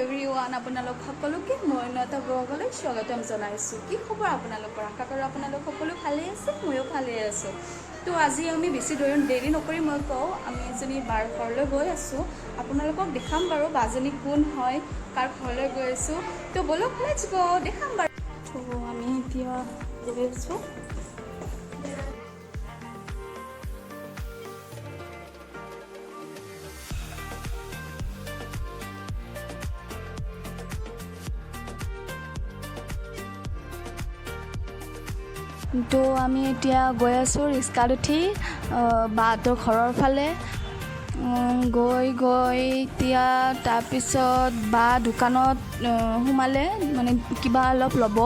Everyone, আপোনালোক সকলোকে মই এটা ব্লগলৈ স্বাগতম জনাইছোঁ। কি খবৰ আপোনালোকৰ? আশা কৰোঁ আপোনালোক সকলো ভালেই আছে, ময়ো ভালেই আছোঁ। তো আজি আমি বেছি দেৰি নকৰি মই কওঁ, আমি এজনী বাৰ ঘৰলৈ গৈ আছোঁ। আপোনালোকক দেখাম বাৰু বাজনী কোন হয়, কাৰ ঘৰলৈ গৈ আছোঁ। তো ব'লক, let's গ', দেখাম বাৰু। তো আমি এতিয়া গৈ আছোঁ। তো আমি এতিয়া গৈ আছোঁ ৰিক্সাত উঠি বাহঁতৰ ঘৰৰ ফালে। গৈ গৈ এতিয়া তাৰপিছত বা দোকানত সোমালে, মানে কিবা অলপ ল'ব।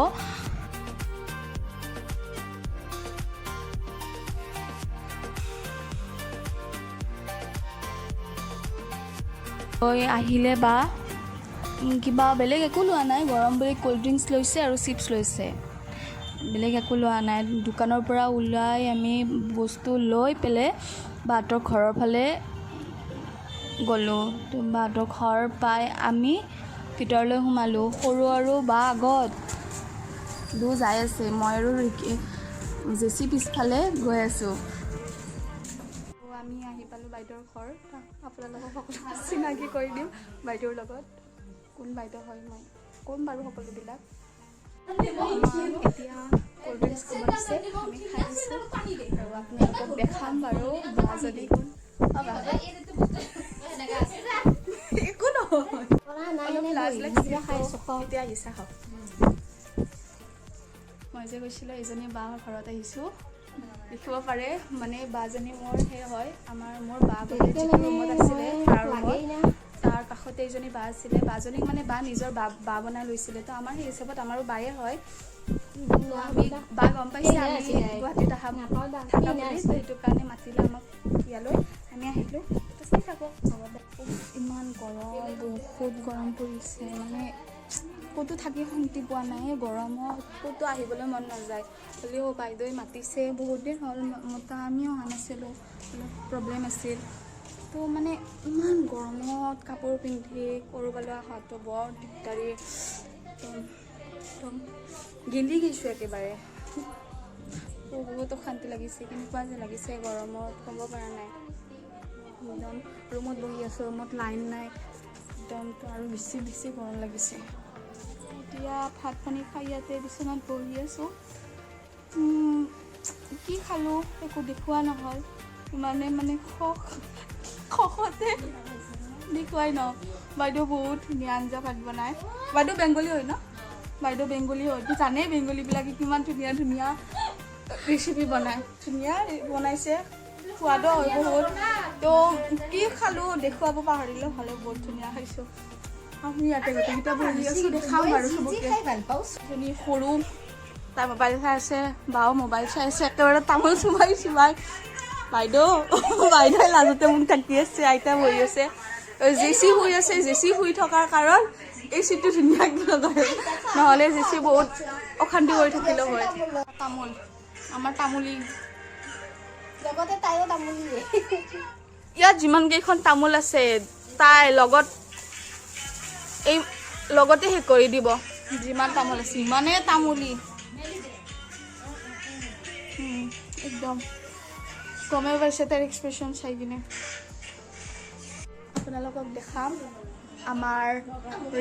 গৈ আহিলে বা কিবা বেলেগ একো লোৱা নাই, গৰম বুলি ক'ল্ড ড্ৰিংকছ লৈছে আৰু চিপছ লৈছে, বেলেগ একো লোৱা নাই। দোকানৰ পৰা ওলাই আমি বস্তু লৈ পেলাই বাহঁতৰ ঘৰৰ ফালে গ'লোঁ। তো বাহঁতৰ ঘৰ পাই আমি ভিতৰলৈ সোমালোঁ। সৰু আৰু বা আগত দুয়ো যাই আছে, মই আৰু জেচি পিছফালে গৈ আছোঁ। আমি আহি পালোঁ বাইদেউৰ ঘৰ। আপোনালোকক সকলো চিনাকি কৰি দিম বাইদেউৰ লগত, কোন বাইদেউ হয় মই ক'ম বাৰু সকলোবিলাক। এতিয়া ক'ল্ড ড্ৰিংকছ খাব দিছে, আমি খাই আছোঁ আৰু আপোনালোকক দেখাম বাৰু বাজনী কোন। অ বা, একো নহয়, অলপ লাজ লাগিছে। এতিয়া আহিছা খাওক। মই যে কৈছিলোঁ এজনী বাৰ ঘৰত আহিছোঁ, দেখিব পাৰে, মানে বাজনী মোৰ সেই হয়, আমাৰ মোৰ বা আগতে যিটো ৰুমত আছিলে তাৰ ৰুমত তাৰ কাষতে এজনী বা আছিলে। বাজনীক মানে বা নিজৰ বা বা বনাই লৈছিলে। তো আমাৰ সেই হিচাপত আমাৰো বায়ে হয়। তো আমি বা গম পাইছে আমি গুৱাহাটীত অহা থকা বুলি, তো সেইটো কাৰণে মাতিলে আমাক ইয়ালৈ, আমি আহিলোঁ। তো চাই থাকক। উফ, ইমান গৰম, বহুত গৰম পৰিছে, মানে ক'তো থাকি শান্তি পোৱা নাই। এই গৰমত ক'তো আহিবলৈ মন নাযায়। হ'লেও বাইদেৱে মাতিছে, বহুত দিন হ'ল মতা, আমিও অহা নাছিলোঁ, অলপ প্ৰব্লেম আছিল। তো মানে ইমান গৰমত কাপোৰ পিন্ধি ক'ৰবালৈ অহাটো বৰ দিগদাৰী। তো একদম গেলি গৈছোঁ একেবাৰে। বহুত অশান্তি লাগিছে, কেনেকুৱা যে লাগিছে গৰমত ক'ব পৰা নাই। একদম ৰুমত বহি আছোঁ, ৰুমত লাইন নাই, একদম তো আৰু বেছি বেছি গৰম লাগিছে। এতিয়া ভাত পানী খাই ইয়াতে বিচনাত বহি আছোঁ। কি খালোঁ একো দেখুওৱা নহ'ল, ইমানে মানে খখ খখতে দেখুৱাই ন। বাইদেউ বহুত ধুনীয়া আঞ্জা ভাত বনায়। বাইদেউ বেংগলী হয় ন? বাইদেউ বেংগলী হয়, তো জানেই বেংগলীবিলাকে কিমান ধুনীয়া ধুনীয়া ৰেচিপি বনায়। ধুনীয়া বনাইছে, সোৱাদো হয় বহুত। তো কি খালোঁ দেখুৱাব পাহৰিলোঁ, হ'লেও বহুত ধুনীয়া খাইছোঁ। আমি ইয়াতে গোটেইকেইটা বহি আছোঁ, দেখাম বাৰু চবকে। ভাল পাওঁ। এজনী সৰু, তাই মোবাইল চাই আছে, বাও মোবাইল চাই আছে, একেবাৰে তামোল চুবাই চুবাই। বাইদেউ, বাইদেৱে লাজতে মোক ঢাকি আছে, আইতা বহি আছে, জেচি শুই আছে। জেচি শুই থকাৰ কাৰণ এই চিটটো ধুনীয়াকৈ লগাই আছে, নহ'লে জেচি বহুত অশান্তি কৰি থাকিলেও হয়। তামোল আমাৰ তামোলী। লগতে তাইও তামোলিয়ে। ইয়াত যিমান কেইখন তামোল আছে, তাই লগত এই লগতে শেষ কৰি দিব যিমান তামোল আছে, ইমানেই তামোলী। একদম গমেই পাইছে তাৰ এক্সপ্ৰেশ্যন চাই কিনে। আপোনালোকক দেখাম আমাৰ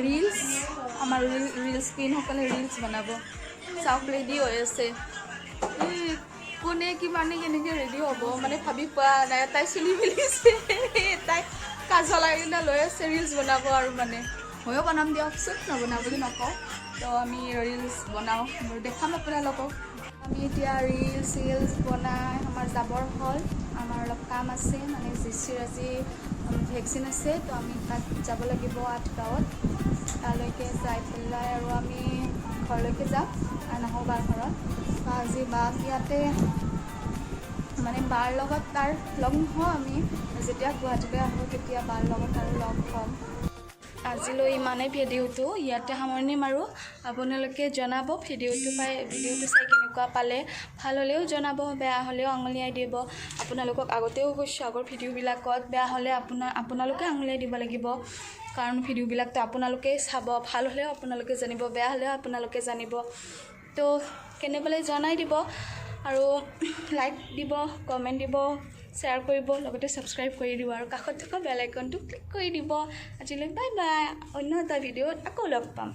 ৰিলচ, আমাৰ ৰিলচ কুইনসকলে ৰিলচ বনাব। চাওক, ৰেডি হৈ আছে। এই কোনে কিমানে কেনেকৈ ৰেডি হ'ব মানে ভাবি পোৱা নাই। তাই চুলি মেলিছে, তাই কাজল আইনা লৈ আছে, ৰিলচ বনাব। আৰু মানে ময়ো বনাম দিয়কচোন, নবনাওঁ বুলি নকওঁ। তো আমি ৰিলচ বনাওঁ বাৰু, দেখাম আপোনালোকক। আমি এতিয়া ৰিলচ চিলচ বনাই আমাৰ যাবৰ হ'ল। আমাৰ অলপ কাম আছে, মানে জেচিৰ আজি ভেকচিন আছে, তো আমি তাত যাব লাগিব আঠগাঁৱত। তালৈকে যাই পেলাই আৰু আমি ঘৰলৈকে যাম আৰু নাহোঁ বাৰ ঘৰত। তো আজি বাক ইয়াতে মানে বাৰ লগত তাৰ লগ নহওঁ, আমি যেতিয়া গুৱাহাটীলৈ আহোঁ তেতিয়া বাৰ লগত আৰু লগ হ'ম। আজিলৈ ইমানেই, ভিডিঅ'টো ইয়াতে সামৰণি মাৰোঁ। আপোনালোকে জনাব ভিডিঅ'টো পাই, ভিডিঅ'টো চাই কেনেকুৱা পালে। ভাল হ'লেও জনাব, বেয়া হ'লেও আঙুলিয়াই দিব। আপোনালোকক আগতেও কৈছোঁ আগৰ ভিডিঅ'বিলাকত, বেয়া হ'লে আপোনালোকে আঙুলিয়াই দিব লাগিব। কাৰণ ভিডিঅ'বিলাকতো আপোনালোকেই চাব, ভাল হ'লেও আপোনালোকে জানিব, বেয়া হ'লেও আপোনালোকে জানিব। তো কেনে পালে জনাই দিব আৰু লাইক দিব, কমেণ্ট দিব, শ্বেয়াৰ কৰিব, লগতে ছাবস্ক্ৰাইব কৰি দিব আৰু কাষত থকা বেল আইকনটো ক্লিক কৰি দিব। আজিলৈ বাই বাই, অন্য এটা ভিডিঅ'ত আকৌ লগ পাম।